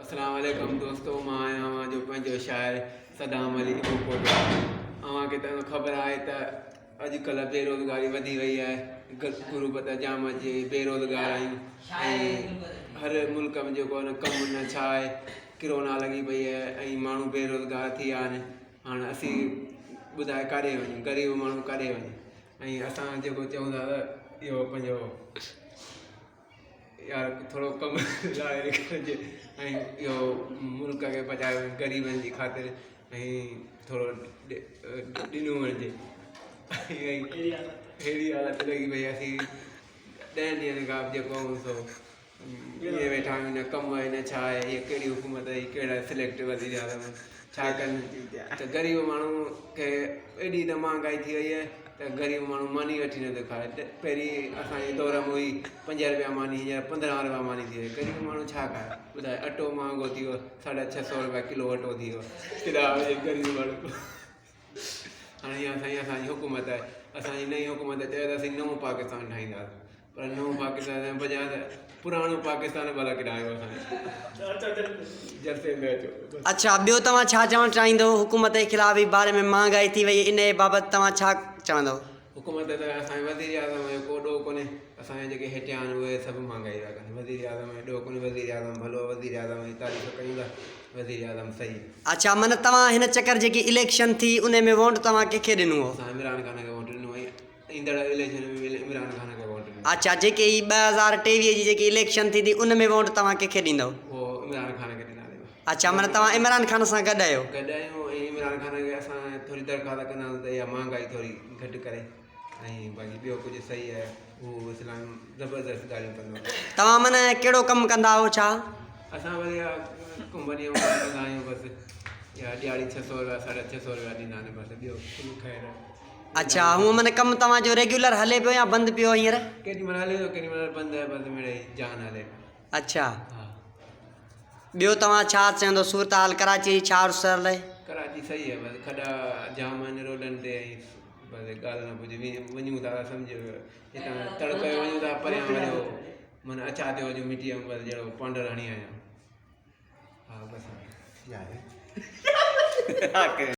اسلام عليڪم دوستو مان آهيان اوهان جو پنهنجو شاعر صدام علي ابوپوٽو اوهان کي ته خبر آهي ته اڄ ڪلهه بيروزگاري وڌي وئي آهي غربت جام اچي وئي بيروزگار آهيون ۽ هر ملڪ ۾ جيڪو آهي نه ڪم نه ڇا آهي ڪرونا لڳي پئي آهي ۽ ماڻهو بيروزگار ٿي ويا آهن هاڻ اسين ٻڌائي ڪاڏي وڃون غريب ماڻهو ڪاڏي وڃي ۽ اسان جيڪو چئون ٿا ته اهو پنهنجو يار ٿورو ڪم لاهي رکجي ۽ اهو ملڪ کي بچايو وڃي غريبن جي خاطر ۽ ٿورو ڏنو وڃجي اهڙي حالت لڳي پئي اسين ڏهن ڏينهن کان جيڪو سو ائين ويٺا آهيون نه ڪم آهي نه ڇا آهي هيء ڪهڙي حڪومت آهي ڪهڙا سليڪٽ وزير اعظم ڇا ڪن ته غريب ماڻهو کي ايڏي ته مهانگائي ٿي وئي آهي ته غريب ماڻهو ماني وٺي نٿو کائي پهرين اسانجي دور ۾ هئي پنج روپيا ماني هينئر 15 روپيا ماني ٿي وئي غريب ماڻهو ڇا کائي ٻڌائي اٽو مهانگو ٿي ويو 650 روپيا ڪلو اٽو ٿي ويو ڪيڏانهن وڃي غريب ماڻهو هاڻي اها سائين اسان جي حڪومت آهي اسان جي نئين حڪومت چيو ته اسين نئون پاڪستان ٺاهينداسين پر نئون پاڪستان بجاء ته پراڻو پاڪستان ڀلا ڪيڏانهن آيو اسان جلسي ۾ اچو. اڇا ٻيو توهان ڇا چوڻ چاهيندو حڪومت جي خلاف هي باري ۾ مهانگائي ٿي وئي انهي بابت توهان ڇا چوندو. حڪومت ته اسان جي وزير اعظم جو ڪو ڏوهه ڪونهي اسان جا جيڪي هيٺيان آهن اهي سڀ مهانگائي پيا ڪن وزير اعظم جو ڏوهه ڪونهي وزير اعظم ڀلو وزير اعظم جي تعريف ڪيون ٿا وزير اعظم صحيح. اڇا من توهان هن چڪر جيڪي اليڪشن ٿي انهي ۾ وونٽ توهان ڪنهن کي ڏنو هو. اسان عمران خان کي وونٽ ڏنو ۽ ايندڙ اليڪشن ۾ به عمران خان کي ووٽ ڏيندس. اڇا جيڪي هي 2023 جي جيڪي اليڪشن ٿيندي ان ۾ ووٽ توهان ڪنهن کي ڏيندؤ؟ اهو عمران خان کي ڏينداسين. اڇا معنيٰ توهان عمران خان سان گڏ آهيو. گڏ آهيون ۽ عمران خان کي اسان ٿوري درخواست ڪنداسين ته اها مهانگائي ٿوري گهٽ ڪري ۽ باقي ٻيو ڪجهه صحيح آهي هو اسلام زبردست ڳالهيون ڪندو آهي. توهان معنيٰ ڪهڙو ڪم ڪندا آهيو ڇا؟ اسان وري اها ڪمپنيء ۾ ڪم ڪندا آهيون بس اها ڏهاڙي 600 رپيا 650 رپيا ڏيندا آهن بس ٻيو ڪجهه خير آهي. اڇا هونء معنيٰ ڪم توهان جو ريگيولر هلي پيو يا بند پيو هينئر؟ ڪيڏي مهل هلي ٿو ڪيڏي مهل بند آهي بس مڙئي جان هلي. اڇا ها. ٻيو توهان ڇا چوندو صورتحال ڪراچي جي ڇا عرص هلي؟ ڪراچي صحيح آهي بس کڏا جام آهن روڊن تي ۽ بس ڳالهه نه پڇ وڃون ٿا ته سمجهه هتان تڙ ڪيو وڃون ٿا پريان وڃو معنيٰ اڇا ٿيو اڄ مٽيء ۾ بس جهڙو پانڊر هڻي آيا آهيون ها بس.